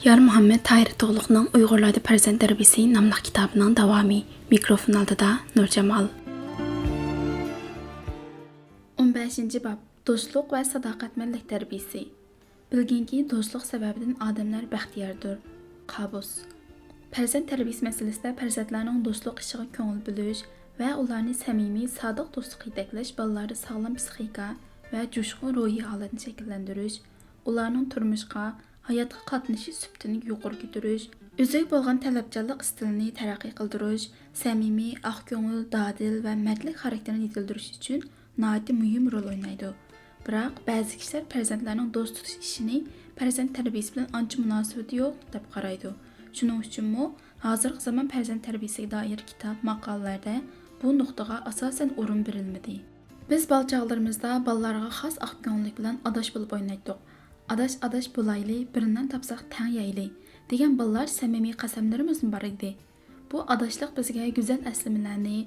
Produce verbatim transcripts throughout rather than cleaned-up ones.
يار مۇھەممەد تاھىر تۇغلۇقنىڭ ئۇيغۇرلاردا پەرزەنت تەربىيىسى ناملىق كىتابىنىڭ داۋامى. مىكروفون ئالدىدا نۇرجامال. ئون بەشىنچى باب، دوستلۇق ۋە ساداقەتمەنلىك تەربىيىسى. بىلگىنكى، دوستلۇق سەۋەبىدىن ئادەملەر بەختىياردۇر. قابۇس. پەرزەنت تەربىيىسى مەسىلىسىدە پەرزەنتلەرنىڭ دوستلۇق ئىشىغا كۆڭۈل بۆلۈش ۋە ئۇلارنى سەمىمىي، سادىق دوستلۇققا يېتەكلەش بالىلاردا ساغلام پسىخىكا ۋە جۇشقۇن روھىي ھالەتنى شەكىللەندۈرۈش، ئۇلارنىڭ تۇرمۇشقا، ھاياتقا قاتنىشىش سۈپىتىنى يۇقىرى كۆتۈرۈش، ئۆزىگە بولغان تەلەپچانلىق ئىستىلىنى تەرەققىي قىلدۇرۇش، سەمىمىي، ئاق كۆڭۈل، دادىل ۋە مەردلىك خاراكتېرىنى يېتىلدۈرۈش ئۈچۈن ناھايىتى مۇھىم رول ئوينايدۇ. بىراق، بەزى كىشىلەر پەرزەنتلەرنىڭ دوست تۇتۇش ئىشىنى پەرزەنت تەربىيىسى بىلەن ئانچە مۇناسىۋىتى يوق دەپ قارايدۇ. شۇنىڭ ئۈچۈنمۇ ھازىرقى زامان پەرزەنت تەربىيىسىگە دائىر كىتاب، ماقالىلەردە بۇ نۇقتىغا ئاساسەن ئورۇن بېرىلمىدى. بىز بالا چاغلىرىمىزدا بالىلارغا خاس ئاق كۆڭۈللۈك بىلەن ئاداش بولۇپ ئوينايتتۇق. «ئاداش، ئاداش بولايلى، بىرىنى تاپساق تەڭ يەيلى» دېگەن بالىلار سەمىمىي قەسەملىرىمىزمۇ بار ئىدى. بۇ ئاداشلىق بىزگە گۈزەل ئەسلىمىلەرنى،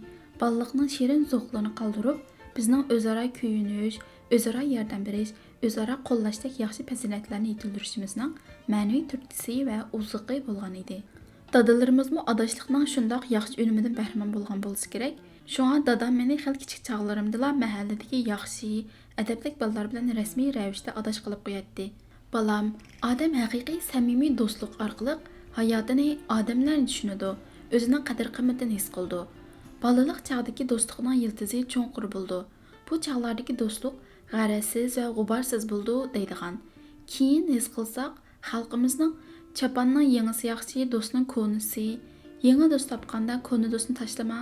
بالىلىقنىڭ شېرىن زوقلىرىنى قالدۇرۇپ، بىزنىڭ ئۆزئارا كۆيۈنۈش، ئۆزئارا ياردەم بېرىش، ئۆزئارا قوللاشتەك ياخشى پەزىلەتلەرنى يېتىلدۈرۈشىمىزنىڭ مەنىۋى تۈرتكىسى ۋە ئوزۇقى بولغان ئىدى. دادىلىرىمىزمۇ ئاداشلىقنىڭ شۇنداق ياخشى ئۈنۈمىدىن بەھرىمەن بولغان بولسا كېرەك. شۇڭا دادام مېنى خېلى كىچىك چاغلىرىمدىلا مەھەللىدىكى ياخشى، ئەدەپلىك بالىلار بىلەن رەسمىي رەۋىشتە ئاداش قىلىپ قوياتتى. «بالام، ئادەم ھەقىقىي سەمىمىي دوستلۇق ئارقىلىق ھاياتىنى، ئادەملەرنى چۈشىنىدۇ، ئۆزىنىڭ قەدىر-قىممىتىنى ھېس قىلىدۇ. بالىلىق چاغدىكى دوستلۇقنىڭ يىلتىزى چوڭقۇر بولىدۇ. بۇ چاغلاردىكى دوستلۇق غەرەزسىز ۋە غۇبارسىز بولىدۇ» دەيدىغان. كېيىن ھېس قىلساق، خەلقىمىزنىڭ «چاپاننىڭ يېڭىسى ياخشى، دوستنىڭ كونىسى، يېڭى دوست تاپقاندا كونا دوستنى تاشلىما»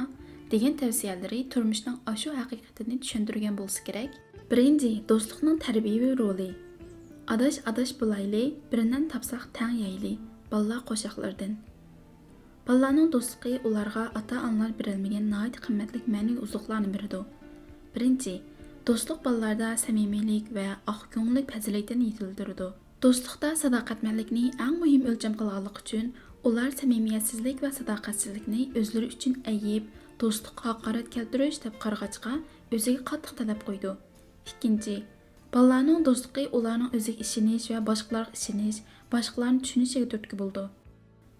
دېگەن تەۋسىيەلىرى تۇرمۇشنىڭ ئاشۇ ھەقىقىتىنى چۈشەندۈرگەن بولسا كېرەك. بىرىنچى، دوستلۇقنىڭ تەربىيەۋى رولى. «ئاداش، ئاداش بولايلى، بىرىنى تاپساق تەڭ يەيلى» بالىلار قوشاقلىرىدىن. بالىلارنىڭ دوستلۇقى ئۇلارغا ئاتا-ئانىلار بېرەلمىگەن ناھايىتى قىممەتلىك مەنىۋى ئوزۇقلارنى بېرىدۇ. بىرىنچى، دوستلۇق بالىلاردا سەمىمىيلىك ۋە ئاق كۆڭۈللۈك پەزىلىتىنى يېتىلدۈرىدۇ. دوستلۇقتا ساداقەتمەنلىكنى ئەڭ مۇھىم ئۆلچەم قىلغانلىقى ئۈچۈن، ئۇلار سەمىمىيەتسىزلىك ۋە ساداقەتسىزلىكنى ئۆزلىرى ئۈچۈن ئەيىب، دوستلۇققا ھاقارەت كەلتۈرۈش دەپ قارىغاچقا، ئۆزىگە قاتتىق تەلەپ قويىدۇ. ئىككىنچى، بالىلارنىڭ دوستلۇقى ئۇلارنىڭ ئۆزىگە ئىشىنىش ۋە باشقىلارغا ئىشىنىش، باشقىلارنى چۈشىنىشىگە تۈرتكە بولىدۇ.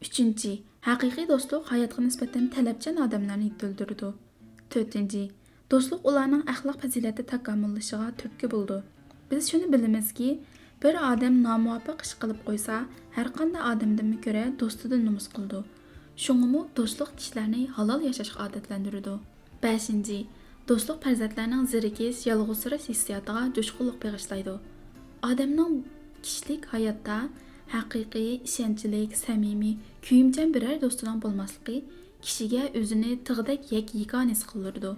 ئۈچىنچى، ھەقىقىي دوستلۇق ھاياتقا نىسبەتەن تەلەپچان ئادەملەرنى يېتىلدۈرىدۇ. تۆتىنچى، دوستلۇق ئۇلارنىڭ ئەخلاق پەزىلەتتە تاكامۇللىشىشىغا تۈرتكە بولىدۇ. بىز شۇنى بىلىمىزكى، بىر ئادەم نامۇۋاپىق ئىش قىلىپ قويسا، ھەرقانداق ئادەمدىنمۇ كۆرە دوستىدىن نومۇس قىلىدۇ. شۇڭىمۇ دوستلۇق كىشىلەرنى ھالال ياشاشقا ئادەتلەندۈرىدۇ. بەشىنچى، دوستلۇق پەرزەنتلەرنىڭ زېرىكىش، يالغۇزسىراش ھېسسىياتىغا جۇشقۇنلۇق بېغىشلايدۇ. ئادەمنىڭ كىشىلىك ھاياتتا ھەقىقىي، ئىشەنچلىك، سەمىمىي، كۆيۈمچان بىرەر دوستىنىڭ بولماسلىقى كىشىگە ئۆزىنى تىغدەك يەككە-يېكان ھېس قىلدۇرىدۇ.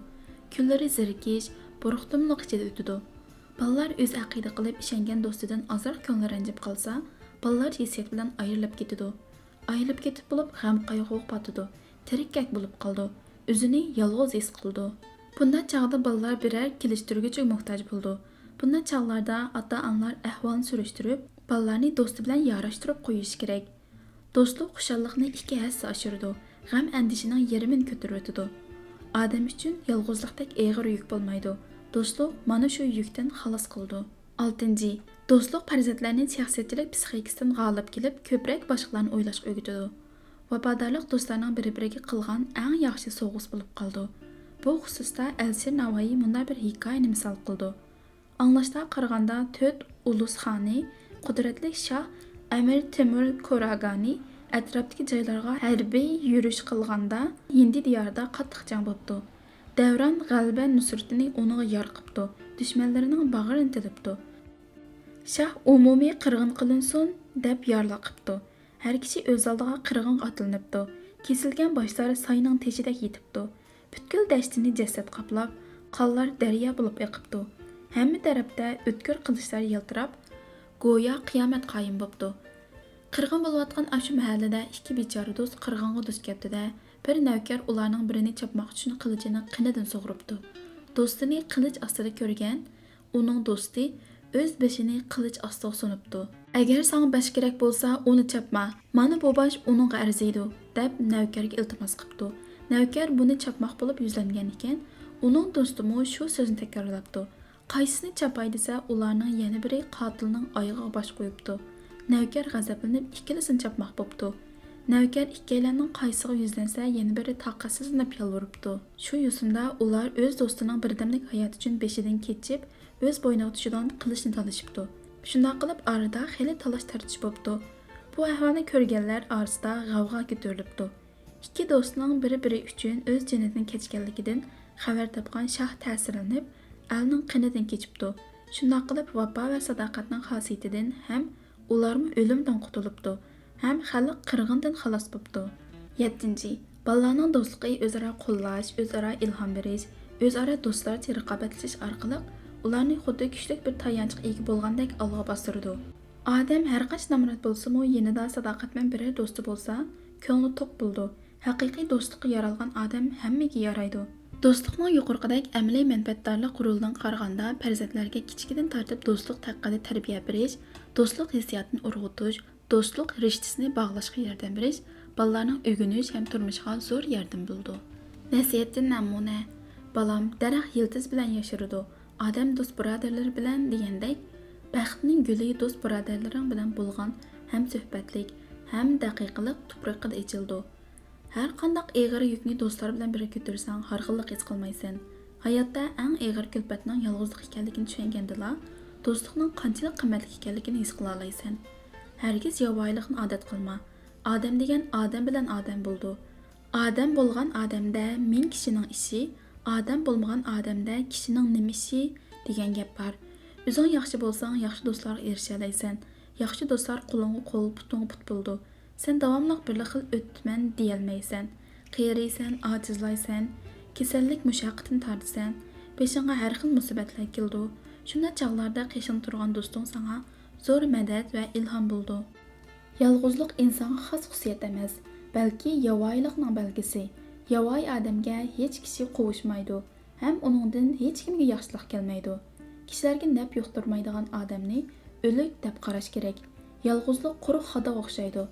كۈنلىرى زېرىكىش، بۇرۇقتۇملۇق ئىچىدە ئۆتىدۇ. بالىلار ئۆزى ئەقىدە قىلىپ ئىشەنگەن دوستىدىن ئازراق كۆڭلى رەنجىپ قالسا، بالىلار ھېسسىيات بىلەن ئايرىلىپ كېتىدۇ. ئايرىلىپ كېتىپ بولۇپ غەم-قايغۇغا پاتىدۇ. تىرىككەك بولۇپ قالىدۇ. ئۆزىنى يالغۇز ھېس قىلىدۇ. بۇنداق چاغدا بالىلار بىرەر كېلىشتۈرگۈچىگە موھتاج بولىدۇ. بۇنداق چاغلاردا ئاتا-ئانىلار ئەھۋالنى سۈرۈشتۈرۈپ، بالىلارنى دوستى بىلەن ياراشتۇرۇپ قويۇشى كېرەك. دوستلۇق خۇشاللىقنى ئىككى ھەسسە ئاشۇرىدۇ، غەم-ئەندىشىنىڭ يېرىمىنى كۆتۈرۈۋېتىدۇ. ئادەم ئۈچۈن يالغۇزلۇقتەك ئېغىر يۈك بولمايدۇ. دوستلۇق مانا شۇ يۈكتىن خالاس قىلىدۇ. ئالتىنچى، دوستلۇق پەرزەنتلەرنى شەخسىيەتچىلىك پسىخىكىسىدىن غالىب كېلىپ، كۆپرەك باشقىلارنى ئويلاشقا ئۆگىتىدۇ. ۋاپادارلىق دوستلارنىڭ بىر-بىرىگە قىلغان ئەڭ ياخشى سوۋغىسى بولۇپ قالىدۇ. بۇ خۇسۇستا ئەلىشىر ناۋايى مۇنداق بىر ھېكايىنى مىسال قىلىدۇ. ئاڭلاشلارغا قارىغاندا، تۆت ئۇلۇس خانى، قۇدرەتلىك شاھ ئەمىر تېمۇر كوراگانى ئەتراپتىكى جايلارغا ھەربىي يۈرۈش قىلغاندا، ھىندى دىيارىدا قاتتىق جەڭ بوپتۇ. دەۋران غەلىبە نۇسرىتىنى ئۇنىڭغا يار قىپتۇ، دۈشمەنلىرىنىڭ باغرىنى تىلىپتۇ. شاھ ئومۇمىي قىرغىن قىلىنسۇن دەپ يارلىق قىپتۇ. ھەر كىشى ئۆز ئالدىغا قىرغىنغا ئاتلىنىپتۇ. كېسىلگەن باشلار ساينىڭ تېشىدەك يېتىپتۇ. پۈتكۈل دەشتىنى جەسەت قاپلاپ، قانلار دەريا بولۇپ ئېقىپتۇ. ھەممە تەرەپتە ئۆتكۈر قىلىچلار يالتىراپ، گويا قىيامەت قايىم بوپتۇ. قىرغىن بولۇۋاتقان ئاشۇ مەھەللىدە ئىككى بىچارە دوست قىرغىنغا دۇچ كەپتۇ-دە، بىر نەۋكەر ئۇلارنىڭ بىرىنى چاپماق ئۈچۈن قىلىچىنى قېنىدىن سۇغۇرۇپتۇ. دوستىنى قىلىچ ئاستىدا كۆرگەن ئۇنىڭ دوستى ئۆز بېشىنى قىلىچ ئاستىغا سۇنۇپتۇ. «ئەگەر ساڭا باش كېرەك بولسا، ئۇنى چاپما، مانا بۇ باش ئۇنىڭغا ئەرزىيدۇ» دەپ نەۋكەرگە ئىلتىماس قىپتۇ. نەۋكەر بۇنى چاپماق بولۇپ يۈزلەنگەن ئىكەن، ئۇنىڭ دوستىمۇ شۇ سۆزنى تەكرارلاپتۇ. قايسىسىنى چاپاي دېسە، ئۇلارنىڭ يەنە بىرى قاتىلنىڭ ئايىغىغا باش قويۇپتۇ. نەۋكەر غەزەپلىنىپ ئىككىلىسىنى چاپماق بوپتۇ. نەۋكەر ئىككىيلەننىڭ قايسىغا يۈزلەنسە، يەنە بىرى تاقەتسىزلىنىپ يالۋۇرۇپتۇ. شۇ يوسۇندا ئۇلار ئۆز دوستىنىڭ بىردەملىك ھاياتى ئۈچۈن بېشىدىن كېچىپ، ئۆز بوينىغا چۈشىدىغان قىلىچنى تالىشىپتۇ. شۇنداق قىلىپ ئارىدا خېلى تالاش-تارتىش بوپتۇ. بۇ ئەھۋالنى كۆرگەنلەر ئارىسىدا غەۋغا كۆتۈرۈلۈپتۇ. ئىككى دوستنىڭ بىر-بىرى ئۈچۈن ئۆز جېنىدىن كەچكەنلىكىدىن خەۋەر تاپقان شاھ تەسىرلىنىپ، ئەلنىڭ قېنىدىن كېچىپتۇ. شۇنداق قىلىپ ۋاپا ۋە ساداقەتنىڭ خاسىيىتىدىن ھەم ئۇلارمۇ ئۆلۈمدىن قۇتۇلۇپتۇ ھەم خەلق قىرغىنىدىن خالاس بوپتۇ. يەتتىنچى، بالىلارنىڭ دوستلۇقى ئۆزئارا قوللاش، ئۆزئارا ئىلھام بېرىش، ئۆزئارا دوستلارچە رىقابەتلىشىش ئارقىلىق ئۇلارنى خۇددى كۈچلۈك بىر تايانچقا ئىگە بولغاندەك ئالغا باستۇرىدۇ. ئادەم ھەرقانچە نامرات بولسىمۇ، يېنىدا ساداقەتمەن بىرەر دوستى بولسا، كۆڭلى توق بولىدۇ. ھەقىقىي دوستلۇققا يارالغان ئادەم ھەممىگە يارايدۇ. دوستلۇقنىڭ يۇقىرىقىدەك ئەمەلىي مەنپەئەتدارلىق رولىدىن قارىغاندا، پەرزەنتلەرگە كىچىكىدىن تارتىپ دوستلۇق ھەققىدە تەربىيە بېرىش، دوستلۇق ھېسسىياتىنى ئۇرغۇتۇش، دوستلۇق رىشتىسىنى باغلاشقا ياردەم بېرىش بالىلارنىڭ ئۆگىنىش ھەم تۇرمۇشىغا زور ياردىمى بولىدۇ. نەسىھەتتىن نەمۇنە. بالام، دەرەخ يىلتىز بىلەن ياشىرىدۇ، ئادەم دوست-بۇرادەرلىرى بىلەن دېگەندەك، بەختنىڭ گۈلى دوست-بۇرادەرلىرىڭ بىلەن بولغان ھەمسۆھبەتلىك، ھەم دەقىقىلىق تۇپرىقىدا ئېچىلىدۇ. ھەر قانداق ئېغىر يۈكنى دوستلار بىلەن بىرگە كۆتۈرسەڭ، ھارغىنلىق ھېس قىلمايسەن. ھاياتتا ئەڭ ئېغىر كۈلپەتنىڭ يالغۇزلۇق ئىكەنلىكىنى چۈشەنگەندىلا، دوستلۇقنىڭ قانچىلىك قىممەتلىك ئىكەنلىكىنى ھېس قىلالايسەن. ھەرگىز ياۋايىلىقنى ئادەت قىلما. ئادەم دېگەن ئادەم بىلەن ئادەم بولىدۇ. ئادەم بولغان ئادەمدە مىڭ كىشىنىڭ ئىشى، ئادەم بولمىغان ئادەمدە كىشىنىڭ نېمە ئىشى دېگەن گەپ بار. ئۆزۈڭ ياخشى بولساڭ، ياخشى دوستلارغا ئېرىشەلەيسەن. ياخشى دوستلار قولۇڭغا قول، پۇتۇڭغا پۇت بولىدۇ. سەن داۋاملىق بىرلا خىل ئۆتىمەن دېيەلمەيسەن. قېرىيسەن، ئاجىزلايسەن، كېسەللىك مۇشەققىتىنى تارتىسەن، بېشىڭغا ھەر خىل مۇسىبەتلەر كېلىدۇ. شۇنداق چاغلاردا قېشىڭدا تۇرغان دوستۇڭ ساڭا زور مەدەت ۋە ئىلھام بولىدۇ. يالغۇزلۇق ئىنسانغا خاس خۇسۇسىيەت ئەمەس، بەلكى ياۋايىلىقنىڭ بەلگىسى. ياۋايى ئادەمگە ھېچ كىشى قوۋۇشمايدۇ ھەم ئۇنىڭدىن ھېچكىمگە ياخشىلىق كەلمەيدۇ. كىشىلەرگە نەپ يۇقتۇرمايدىغان ئادەمنى ئۆلۈك دەپ قاراش كېرەك. يالغۇزلۇق قۇرۇق خاداغا ئوخشايدۇ.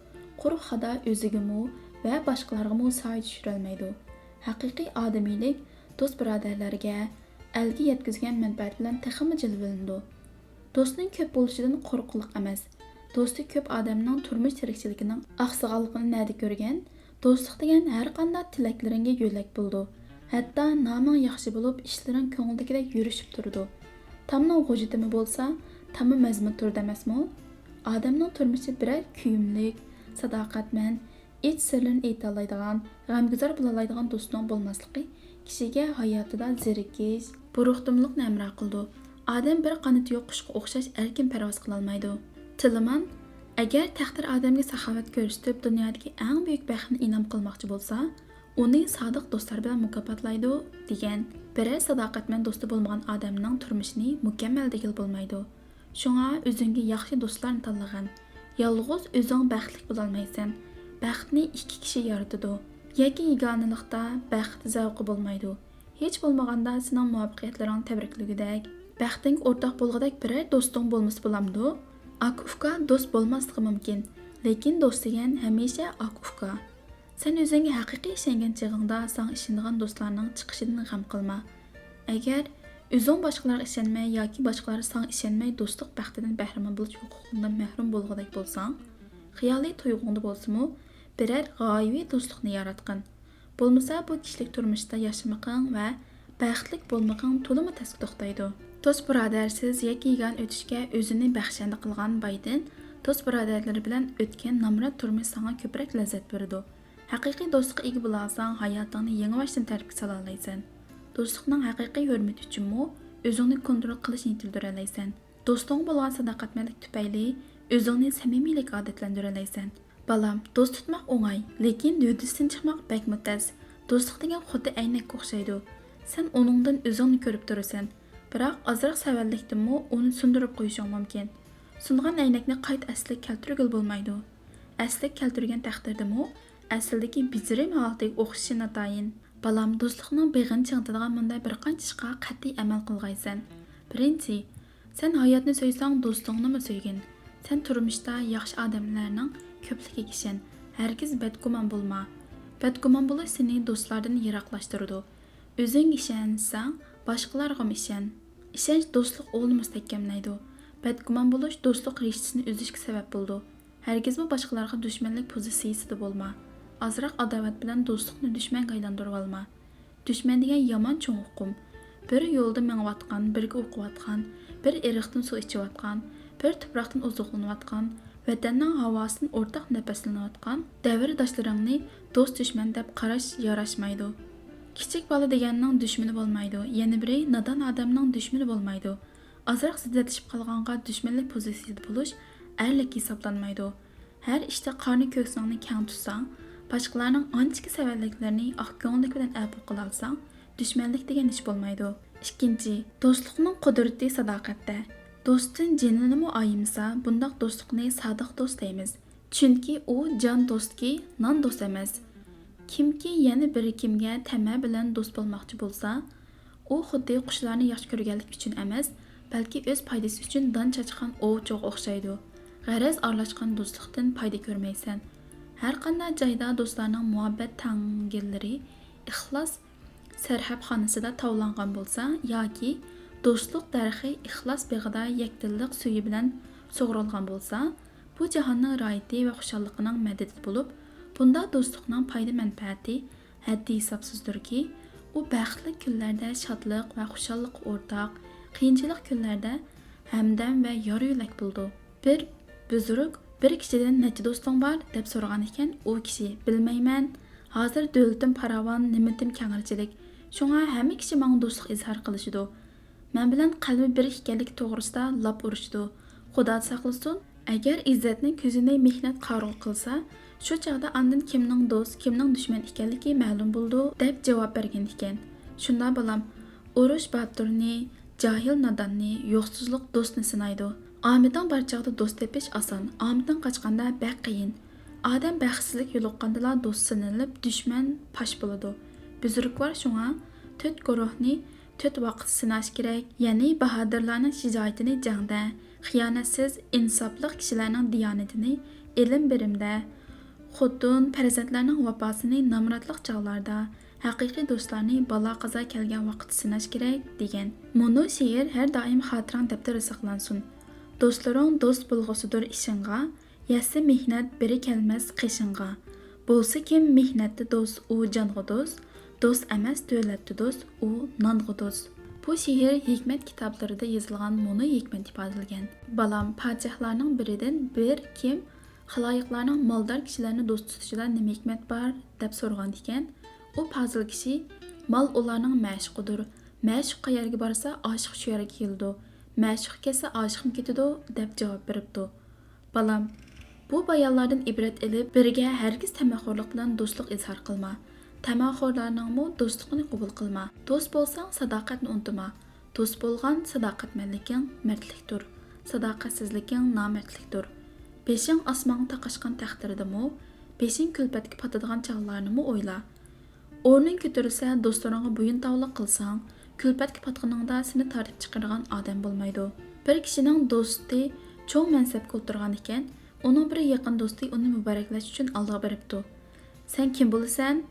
قۇرۇق خادا ئۆزىگىمۇ ۋە باشقىلارغىمۇ سايە چۈشۈرەلمەيدۇ. ھەقىقىي ئادىمىيلىك دوست-بۇرادەرلەرگە، ئەلگە يەتكۈزگەن مەنپەئەت بىلەن تېخىمۇ جىلۋىلىنىدۇ. دوستنىڭ كۆپ بولۇشىدىن قورققۇلۇق ئەمەس. دوستى كۆپ ئادەمنىڭ تۇرمۇش تىرىكچىلىكىنىڭ ئاقسىغانلىقىنى نەدە كۆرگەن؟ دوستلۇق دېگەن ھەر قانداق تىلەكلىرىڭگە يۆلەك بولىدۇ. ھەتتا نامىڭ ياخشى بولۇپ، ئىشلىرىڭ كۆڭۈلدىكىدەك يۈرۈشۈپ تۇرىدۇ. تامنىڭ غۇژىتىمى بولسا، تامى مەزمۇت تۇرىدۇ ئەمەسمۇ؟ ئادەمنىڭ تۇرمۇشى بىرەر كۆيۈملۈك، ساداقەتمەن، ئىچ سىرلىرىنى ئېيتالايدىغان، غەمگۈزار بولالايدىغان دوستنىڭ بولماسلىقى كىشىگە ھاياتىدا زېرىكىش، بۇرۇقتۇملۇقنى ھەمراھ قىلىدۇ. ئادەم بىر قانىتى يوق قۇشقا ئوخشاش ئەركىن پەرۋاز قىلالمايدۇ. تىلىمان، ئەگەر تەقدىر ئادەمگە ساخاۋەت كۆرسىتىپ، دۇنيادىكى ئەڭ بۈيۈك بەختنى ئىنئام قىلماقچى بولسا، ئۇنى سادىق دوستلار بىلەن مۇكاپاتلايدۇ، دېگەن. بىرەر ساداقەتمەن دوستى بولمىغان ئادەمنىڭ تۇرمۇشىنى مۇكەممەل دېگىلى بولمايدۇ. شۇڭا ئۆزۈڭگە ياخشى دوستلارنى تاللىغىن. يالغۇز ئۆزۈڭ بەختلىك بولالمايسەن. بەختنى ئىككى كىشى يارىتىدۇ. يەككە يېگانىلىقتا بەخت زەۋقى بولمايدۇ. ھېچ بولمىغاندا سېنىڭ مۇۋەپپەقىيەتلىرىڭ تەبرىكلىگۈدەك، بەختىڭگە ئورتاق بولغۇدەك بىرەر دوستۇڭ بولمىسا بولامدۇ؟ ئاكا-ئۇكا دوست بولماسلىقى مۇمكىن، لېكىن دوست دېگەن ھەمىشە ئاكا-ئۇكا. سەن ئۆزۈڭگە ھەقىقىي ئىشەنگەن چېغىڭدا ساڭا ئىشىنىدىغان دوستلارنىڭ چىقىشىدىن غەم قىلما. ئەگەر ئۆزۈڭ باشقىلارغا ئىشەنمەي ياكى باشقىلار ساڭا ئىشەنمەي دوستلۇق بەختىدىن بەھرىمەن بولۇش ھوقۇقۇڭدىن مەھرۇم بولغۇدەك بولساڭ، خىيالىي تۇيغۇڭدا بولسىمۇ بىرەر غايىۋى دوستلۇقنى ياراتقىن. بولمىسا بۇ كىشىلىك تۇرمۇشتا ياشىمىقىڭ ۋە بەختلىك بولمىقىڭ تولىمۇ تەسكە توختايدۇ. دوست بۇرادەرسىز يەككە يېگانە ئۆتۈشكە ئۆزىنى بەخشەندە قىلغان بايدىن دوست بۇرادەرلىرى بىلەن ئۆتكەن نامرات تۇرمۇش ساڭا كۆپرەك لەززەت بېرىدۇ. ھەقىقىي دوستلۇققا ئىگە بولالىساڭ، ھاياتىڭنى يېڭىباشتىن تەرتىپكە سالالايسەن. دوستلۇقنىڭ ھەقىقىي ھۆرمىتى ئۈچۈنمۇ ئۆزۈڭنى كونترول قىلىشنى يېتىلدۈرەلەيسەن. دوستۇڭغا بولغان ساداقەتمەنلىك تۈپەيلى ئۆزۈڭنى سەمىمىيلىككە ئادەتلەندۈرەلەيسەن. بالام، دوست تۇتماق ئوڭاي، لېكىن ھۆددىسىدىن چىقماق بەكمۇ تەس. دوستلۇق دېگەن خۇددى ئەينەككە ئوخشايدۇ. سەن ئۇنىڭدىن ئۆزۈڭنى كۆرۈپ تۇرىسەن. بىراق ئازراق سەۋەنلىكتىنمۇ ئۇنى سۇندۇرۇپ قويۇشۇڭ مۇمكىن. سۇنغان ئەينەكنى قايتا ئەسلىگە كەلتۈرگىلى بولمايدۇ. ئەسلىگە كەلتۈرگەن تەقدىردىمۇ ئەسلىدىكى بېجىرىم ھالىتىگە ئوخشىشى ناتايىن. بالام، دوستلۇقنىڭ بېغىنى چىڭىتىدىغان مۇنداق بىر قانچە ئىشقا قەتئىي ئەمەل قىلغايسەن. بىرىنچى، سەن ھاياتنى سۆيسەڭ، دوستۇڭنىمۇ سۆيگىن. سەن تۇرمۇشتا ياخشى ئادەملەرنىڭ كۆپلۈكىگە ئىشەن. ھەرگىز بەدگۇمان بولما. بەدگۇمان بولۇش سېنى دوستلاردىن يىراقلاشتۇرىدۇ. ئۆزۈڭگە ئىشەنسەڭ، باشقىلارغىمۇ ئىشەن. ئىشەنچ دوستلۇق ئۇلىنى مۇستەھكەملەيدۇ. بەدگۇمان بولۇش دوستلۇق رىشتىسىنى ئۈزۈشكە سەۋەب بولىدۇ. ھەرگىزمۇ باشقىلارغا دۈشمەنلىك پوزىتسىيىسىدە بولما. ئازراق ئاداۋەت بىلەن دوستلۇقنى دۈشمەنگە ئايلاندۇرۇۋالما. دۈشمەن دېگەن يامان چوڭ ئۇقۇم. بىر يولدا مېڭىۋاتقان، بىرگە ئوقۇۋاتقان، بىر ئېرىقتىن سۇ ئىچىۋاتقان، بىر تۇپراقتىن ئوزۇقلىنىۋاتقان، ۋەتەننىڭ ھاۋاسىدىن ئورتاق نەپەسلىنىۋاتقان دەۋرداشلىرىڭنى دوست-دۈشمەن دەپ قاراش ياراشمايدۇ. كىچىك بالا دېگەننىڭ دۈشمىنى بولمايدۇ، يەنە بىرى نادان ئادەمنىڭ دۈشمىنى بولمايدۇ. ئازراق زىددىيەتلىشىپ قالغانغا دۈشمەنلىك پوزىتسىيىسىدە بولۇش ئەرلىك ھېسابلانمايدۇ. ھەر ئىشتا قارنى كۆكسىڭنى كەڭ تۇتساڭ، باشقىلارنىڭ ئانچىكى سەۋەنلىكلىرىنى ئاق كۆڭۈللۈك بىلەن ئەپۇ قىلالىساڭ، دۈشمەنلىك دېگەن ئىش بولمايدۇ. ئىككىنچى، دوستلۇقنىڭ قۇدرىتى ساداقەتتە. دوستتىن جېنىنىمۇ ئايىمىسا، بۇنداق دوستلۇقنى سادىق دوست دەيمىز. چۈنكى ئۇ جان دوستكى، نان دوست ئەمەس. كىمكى يەنە بىر كىمگە تەمە بىلەن دوست بولماقچى بولسا، ئۇ خۇددى قۇشلارنى ياخشى كۆرگەنلىكى ئۈچۈن ئەمەس، بەلكى ئۆز پايدىسى ئۈچۈن دان چاچقان ئوۋچىغا ئوخشايدۇ. غەرەز ئارىلاشقان دوستلۇقتىن پايدا كۆرمەيسەن. ھەرقانداق جايدا دوستلارنىڭ مۇھەببەت تەڭگىلىرى ئىخلاس سەرھەبخانىسىدا تاۋلانغان بولسا ياكى دوستلۇق دەرىخى ئىخلاس بېغىدا يەكدىللىق سۈيى بىلەن سۇغۇرۇلغان بولسا، بۇ جاھاننىڭ راھىتى ۋە خۇشاللىقىنىڭ مەدىتى بولۇپ، بۇنداق دوستلۇقنىڭ پايدا-مەنپەئەتى ھەددى-ھېسابسىزدۇركى، ئۇ بەختلىك كۈنلەردە شادلىق ۋە خۇشاللىققا ئورتاق، قىيىنچىلىق كۈنلەردە ھەمدەم ۋە يار-يۆلەك بولىدۇ. بىر بۈزرۈك بىر كىشىدىن «نەچچە دوستۇڭ بار؟» دەپ سورىغان ئىكەن، ئۇ كىشى: «بىلمەيمەن، ھازىر دۆلىتىم پاراۋان، نېمىتىم كەڭرىچىلىك، شۇڭا ھەممە كىشى ماڭا دوستلۇق ئىزھار قىلىشىدۇ. مەن بىلەن قەلبى بىر ئىكەنلىكى توغرىسىدا لاپ ئۇرۇشىدۇ. خۇدا ساقلىسۇن، ئەگەر ئىززەتنىڭ كۆزىنى مېھنەت قارىغۇ قىلسا، شۇ چاغدا ئاندىن كىمنىڭ دوست، كىمنىڭ دۈشمەن ئىكەنلىكى مەلۇم بولىدۇ» دەپ جاۋاب بەرگەن ئىكەن. شۇنداق بالام، ئۇرۇش باتۇرنى، جاھىل ناداننى، يوقسۇزلۇق دوستنى سىنايدۇ. ئامىتىڭ بار چاغدا دوست تېپىش ئاسان، ئامىتىڭ قاچقاندا بەك قىيىن. ئادەم بەختسىزلىك يولۇققاندىلا دوست سىنىلىپ، دۈشمەن پاش بولىدۇ. بۈزرۈكۋار شۇڭا تۆت گۇرۇھنى تۆت ۋاقىت سىناش كېرەك، يەنى باھادىرلارنىڭ شىجائىتىنى جەڭدە، خىيانەتسىز، ئىنساپلىق كىشىلەرنىڭ دىيانىتىنى ئىلىم-بېرىمدە، خوتۇن، پەرزەنتلەرنىڭ ۋاپاسىنى نامراتلىق چاغلاردا، ھەقىقىي دوستلارنى بالا-قازا كەلگەن ۋاقىتتا سىناش كېرەك، دېگەن. مۇنۇ شېئىر ھەر دائىم خاتىرەڭ دەپتىرىدە ساقلانسۇن. دوستلىرىڭ دوست بولغۇسىدۇر ئىشىڭغا، يەتسە مېھنەت بىرى كەلمەس قېشىڭغا. بولسا كىم مېھنەتتە دوست، ئۇ جانغا دوست، دوست ئەمەس دۆلەتتە دوست، ئۇ نانغا دوست. بۇ شېئىر ھېكمەت كىتابلىرىدا يېزىلغان مۇنۇ ھېكمەت ئىپادىلىگەن. بالام، پادىشاھلارنىڭ بىرىدىن بىر كىم خالايىقلارنىڭ مالدار كىشىلەرنى دوست تۇتۇشىدا نېمە ھېكمەت بار؟ دەپ سورىغان ئىكەن. ئۇ پازىل كىشى، مال ئۇلارنىڭ مەشۇقىدۇر. مەشۇق قەيەرگە بارسا، ئاشىق شۇ يەرگە كېلىدۇ. مەشۇق كەتسە، ئاشىقمۇ كېتىدۇ، دەپ جاۋاب بېرىپتۇ. بالام، بۇ بايانلاردىن ئىبرەت ئېلىپ، بىرىگە ھەرگىز تەمەخورلۇق بىلەن دوستلۇق ئىزھار قىلما. تەمەخورلارنىڭمۇ دوستلۇقىنى قوبۇل قىلما. دوست بولساڭ، ساداقەتنى ئۇنتۇما. دوست بولغان ساداقەتمەنلىكىڭ مەردلىكتۇر، ساداقەتسىزلىكىڭ نامەردلىكتۇر. بېشىڭ ئاسمانغا تاقاشقان تەقدىردىمۇ، بېشىڭ كۈلپەتكە پاتىدىغان چاغلارنىمۇ ئويلا. ئورنۇڭ كۆتۈرۈلسە، دوستلىرىڭغا بويۇن تاۋلىق قىلساڭ، كۈلپەتكە پاتقىنىڭدا سېنى تارتىپ چىقىرىدىغان ئادەم بولمايدۇ. بىر كىشىنىڭ دوستى چوڭ مەنسەپكە ئولتۇرغان ئىكەن، ئۇنىڭ بىر يېقىن دوستى ئۇنى مۇبارەكلەش ئۈچۈن ئالدىغا بېرىپتۇ. «سەن كىم بولىسەن؟»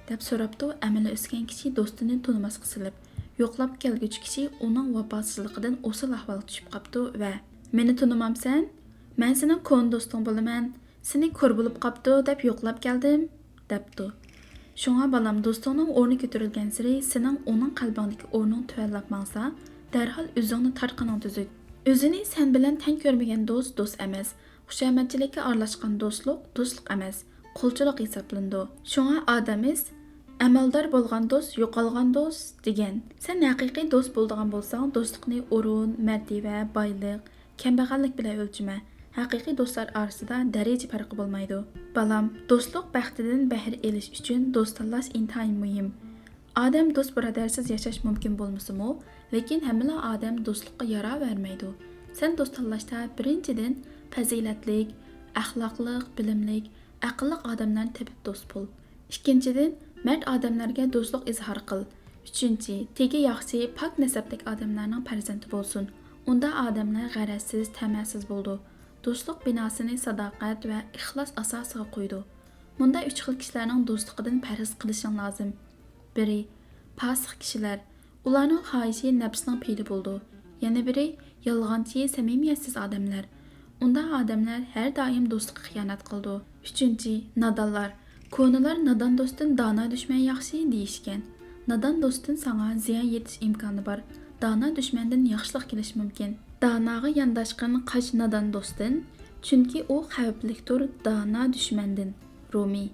دەپ سوراپتۇ. ئەمىلى ئۆسكەن كىشى دوستىنى تونۇماسقا سېلىپ، يوقلاپ كەلگۈچى كىشى ئۇنىڭ ۋاپاسىزلىقىدىن ئوسال ئەھۋالغا چۈشۈپ قاپتۇ ۋە: «مېنى تونۇمامسەن؟ مەن سېنىڭ كونا دوستۇڭ بولىمەن. سېنى كور بولۇپ قاپتۇ دەپ يوقلاپ كەلدىم» دەپتۇ. شۇڭا بالام، دوستۇڭنىڭ ئورنى كۆتۈرۈلگەنسېرى سېنىڭ ئۇنىڭ قەلبىڭدىكى ئورنۇڭ تۆۋەنلەپ ماڭسا، دەرھال ئۆزۈڭنى تارتقىنىڭ تۈزۈك. ئۆزىنى سەن بىلەن تەڭ كۆرمىگەن دوست دوست ئەمەس. خۇشامەتچىلىككە ئارىلاشقان دوستلۇق دوستلۇق ئەمەس، قۇلچىلىق ھېسابلىنىدۇ. شۇڭا ئادەمىز، «ئەمەلدار بولغان دوست، يوقالغان دوست» دېگەن. سەن ھەقىقىي دوست بولىدىغان بولساڭ، دوستلۇقنى ئورۇن، مەرتىۋە، بايلىق، كەمبەغەللىك بىلەن ئۆلچىمە. ھەقىقىي دوستلار ئارىسىدا دەرىجە پەرقى بولمايدۇ. بالام، دوستلۇق بەختىدىن بەھرە ئېلىش ئۈچۈن دوست تاللاش ئىنتايىن مۇھىم. ئادەم دوست بۇرادەرسىز ياشاش مۇمكىن بولمىسىمۇ، لېكىن ھەممىلا ئادەم دوستلۇققا ياراۋەرمەيدۇ. سەن دوست تاللاشتا بىرىنچىدىن، پەزىلەتلىك، ئەخلاقلىق، بىلىملىك، ئەقىللىق ئادەملەرنى تېپىپ دوست بول. ئىككىنچىدىن، مەرد ئادەملەرگە دوستلۇق ئىزھار قىل. ئۈچىنچى، تېگى ياخشى، پاك نەسەبلىك ئادەملەرنىڭ پەرزەنتى بولسۇن. ئۇنداق ئادەملەر غەرەزسىز، تەمەسىز بولىدۇ. دوستلۇق بىناسىنى ساداقەت ۋە ئىخلاس ئاساسىغا قويىدۇ. مۇنداق ئۈچ خىل كىشىلەرنىڭ دوستلۇقىدىن پەرھىز قىلىشىڭ لازىم. بىرى، پاسىق كىشىلەر. ئۇلارنىڭ خاھىشى نەپسىنىڭ پېيىدە بولىدۇ. يەنە بىرى، يالغانچى، سەمىمىيەتسىز ئادەملەر. ئۇنداق ئادەملەر ھەر دائىم دوستلۇققا خىيانەت قىلىدۇ. ئۈچىنچى، نادانلار. كونىلار نادان دوستتىن دانا دۈشمەن ياخشى دېيىشكەن. نادان دوستتىن ساڭا زىيان يېتىش ئىمكانى بار. دانا دۈشمەندىن ياخشىلىق كېلىشى مۇمكىن. داناغا يانداشقىن قاچ نادان دوستتىن، چۈنكى ئۇ خەۋپلىكتۇر دانا دۈشمەندىن. رومى.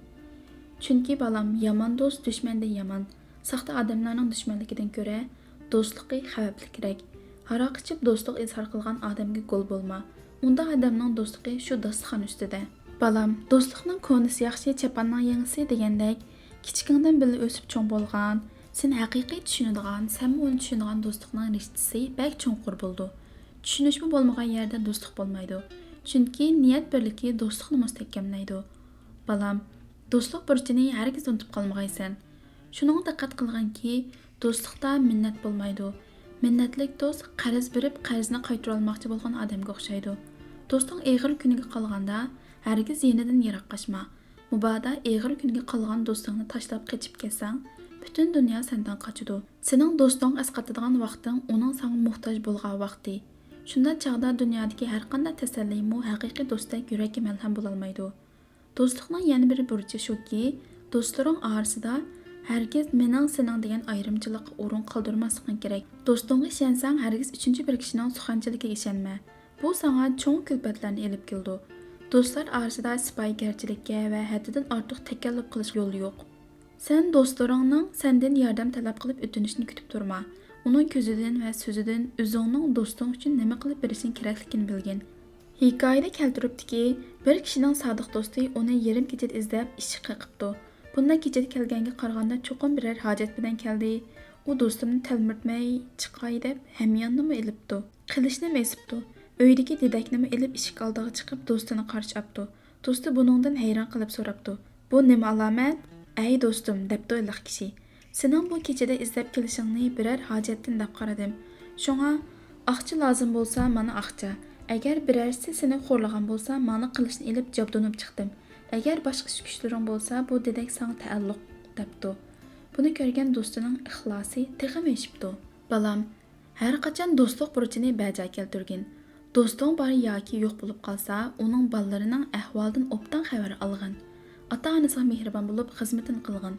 چۈنكى بالام، يامان دوست دۈشمەندىن يامان. ساختا ئادەملەرنىڭ دۈشمەنلىكىدىن كۆرە دوستلۇقى خەۋپلىكرەك. ھاراق ئىچىپ دوستلۇق ئىزھار قىلغان ئادەمگە گول بولما. ئۇنداق ئادەمنىڭ دوستلۇقى شۇ داستىخان ئۈستىدە. بالام، دوستلۇقنىڭ كونىسى ياخشى، چاپاننىڭ يېڭىسى دېگەندەك، كىچىكىڭدىن بىللە ئۆسۈپ چوڭ بولغان، سېنى ھەقىقىي چۈشىنىدىغان، سەنمۇ ئۇنى چۈشىنىدىغان دوستلۇقنىڭ رىشتىسى بەك چوڭقۇر بولىدۇ. چۈشىنىشمۇ بولمىغان يەردە دوستلۇق بولمايدۇ. چۈنكى نىيەت بىرلىكى دوستلۇقنى مۇستەھكەملەيدۇ. بالام، دوستلۇق بۇرچىنى ھەرگىز ئۇنتۇپ قالمىغايسەن. شۇنىڭغا دىققەت قىلغىنكى، دوستلۇقتا مىننەت بولمايدۇ. مىننەتلىك دوست قەرز بېرىپ، قەرزنى قايتۇرالماقچى بولغان ئادەمگە ئوخشايدۇ. دوستۇڭ ئېغىر كۈنىگە قالغاندا، ھەرگىز يېنىدىن يىراقلاشما. مۇبادا ئېغىر كۈنگە قالغان دوستۇڭنى تاشلاپ قېچىپ كەتسەڭ، پۈتۈن دۇنيا سەندىن قاچىدۇ. سېنىڭ دوستۇڭ ئەسقاتىدىغان ۋاقتىڭ ئۇنىڭ ساڭا موھتاج بولغان ۋاقتى. شۇنداق چاغدا دۇنيادىكى ھەرقانداق تەسەللىمۇ ھەقىقىي دوستتەك يۈرەككە مەلھەم بولالمايدۇ. دوستلۇقنىڭ يەنە بىر بۇرچى شۇكى، دوستلىرىڭ ئارىسىدا ھەرگىز مېنىڭ، سېنىڭ دېگەن ئايرىمچىلىققا ئورۇن قالدۇرماسلىقىڭ كېرەك. دوستۇڭغا ئىشەنسەڭ، ھەرگىز ئۈچىنچى بىر كىشىنىڭ سۇخەنچىلىكىگە ئىشەنمە. بۇ ساڭا چوڭ كۈلپەتلەرنى ئېلىپ كېلىدۇ. دوستلار ئارىسىدا سىپايىگەرچىلىككە ۋە ھەددىدىن ئارتۇق تەكەللۇپ قىلىشقا يول يوق. سەن دوستلىرىڭنىڭ سەندىن ياردەم تەلەپ قىلىپ ئۆتۈنۈشىنى كۈتۈپ تۇرما. ئۇنىڭ كۆزىدىن ۋە سۆزىدىن ئۆزۈڭنىڭ دوستۇڭ ئۈچۈن نېمە قىلىپ بېرىشىڭ كېرەكلىكىنى بىلگىن. ھېكايىدە كەلتۈرۈپتىكى، بىر كىشىنىڭ سادىق دوستى ئۇنى يېرىم كېچىدە ئىزدەپ ئىشىككە قېقىپتۇ. بۇنداق كېچىدە كەلگەنگە قارىغاندا چوقۇم بىرەر ھاجەت بىلەن كەلدى. ئۇ دوستىنى تەلمۈرتمەي چىقاي دەپ ھەمياننىمۇ ئېلىپتۇ. قىلىچنىمۇ ئېسىپتۇ. ئۆيدىكى دېدەكنىمۇ ئېلىپ ئىشىك ئالدىغا چىقىپ دوستىنى قارشى ئاپتۇ. دوستى بۇنىڭدىن ھەيران قېلىپ سوراپتۇ، بۇ نېمە ئالامەت؟ ئەي دوستۇم، دەپتۇ ئىللىق كىشى، سېنىڭ بۇ كېچىدە ئىزدەپ كېلىشىڭنى بىرەر ھاجەتتىن دەپ قارىدىم. شۇڭا ئاقچا لازىم بولسا مانا ئاقچا. ئەگەر بىرەرسى سېنى خورلىغان بولسا مانا قىلىچنى ئېلىپ جابدۇنۇپ چىقتىم. ئەگەر باشقا ئىش-كۈچلىرىڭ بولسا بۇ دېدەك ساڭا تەئەللۇق، دەپتۇ. بۇنى كۆرگەن دوستىنىڭ ئىخلاسى تېخىمۇ ئېشىپتۇ. بالام، ھەر قاچان دوستلۇق بۇرچىنى بەجا كەلتۈرگىن. دوستۇڭ بار ياكى يوق بولۇپ قالسا، ئۇنىڭ بالىلىرىنىڭ ئەھۋالىدىن ئوبدان خەۋەر ئالغىن. ئاتا-ئانىسىغا مېھرىبان بولۇپ خىزمىتىنى قىلغىن.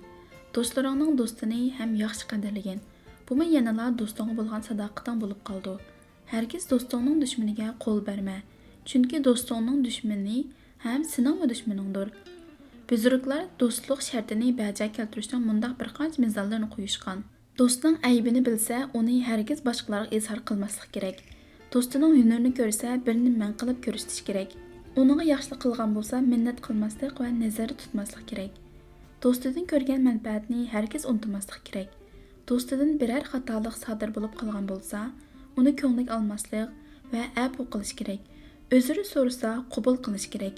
دوستلىرىڭنىڭ دوستىنى ھەم ياخشى قەدىرلىگىن. بۇمۇ يەنىلا دوستۇڭغا بولغان ساداقىتىڭ بولۇپ قالىدۇ. ھەرگىز دوستۇڭنىڭ دۈشمىنىگە قول بەرمە. چۈنكى دوستۇڭنىڭ دۈشمىنى ھەم سېنىڭمۇ دۈشمىنىڭدۇر. بۈزرۈكلەر دوستلۇق شەرتىنى بەجا كەلتۈرۈشنىڭ مۇنداق بىر قانچە مىساللىرىنى قويۇشقان. دوستنىڭ ئەيىبىنى بىلسە، ئۇنى ھەرگىز باشقىلارغا ئىزھار قىلماسلىق كېرەك. دوستىنىڭ ھۈنىرىنى كۆرسە، بىرنى مەن قىلىپ كۆرسىتىش كېرەك. ئۇنىڭغا ياخشىلىق قىلغان بولسا، مىننەت قىلماسلىق ۋە نەزەردە تۇتماسلىق كېرەك. دوستىدىن كۆرگەن مەنپەئەتنى ھەرگىز ئۇنتۇماسلىق كېرەك. دوستىدىن بىرەر خاتالىق سادىر بولۇپ قالغان بولسا، ئۇنى كۆڭلىگە ئالماسلىق ۋە ئەپۇ قىلىش كېرەك. ئۆزرە سورىسا، قوبۇل قىلىش كېرەك.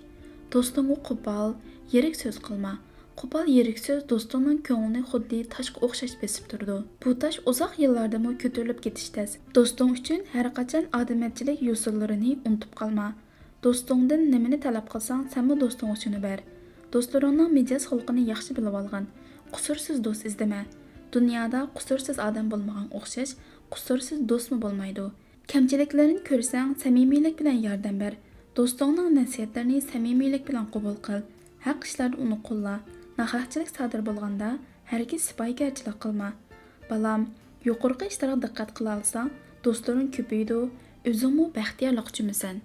دوستۇڭغا قوپال، يىرىك سۆز قىلما. قوپال يىرىك سۆز دوستۇڭنىڭ كۆڭلىنى خۇددى تاشقا ئوخشاش بېسىپ تۇرىدۇ. بۇ تاش ئۇزاق يىللاردىمۇ كۆتۈرۈلۈپ كېتىشى تەس. دوستۇڭ ئۈچۈن ھەرقاچان ئادىمىيەتچىلىك يوسۇنلىرىنى ئۇنتۇپ قالما. دوستۇڭدىن نېمىنى تەلەپ قىلساڭ، سەنمۇ دوستۇڭغا شۇنى بەر. دوستلىرىڭنىڭ مىجەز خۇلقىنى ياخشى بىلىۋالغىن. قۇسۇرسىز دوست ئىزدىمە. دۇنيادا قۇسۇرسىز ئادەم بولمىغان ئوخشاش، قۇسۇرسىز دوستمۇ بولمايدۇ. كەمچىلىكلىرىنى كۆرسەڭ، سەمىمىيلىك بىلەن ياردەم بەر. دوستۇڭنىڭ نەسىھەتلىرىنى سەمىمىيلىك بىلەن قوبۇل قىل. ھەق ئىشلاردا ئۇنى قوللا. ناھەقچىلىك سادىر بولغاندا، ھەرگىز سىپايىگەرچىلىك قىلما. بالام، يۇقىرىقى ئىشلارغا دىققەت قىلالىساڭ، دوستلىرىڭ كۆپىيىدۇ، ئۆزۈڭمۇ بەختىيارلىققا چۆمىسەن.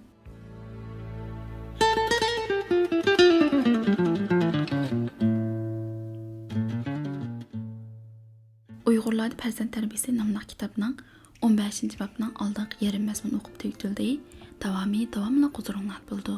ئۇيغۇرلاردا پەرزەنت تەربىيىسى ناملىق كىتابنىڭ ئون بەشىنچى بابنىڭ ئالدىنقى يېرىم مەزمۇنى ئوقۇپ تۈگىتىلدى. داۋامى داۋاملىق ھۇزۇرۇڭلاردا بولىدۇ.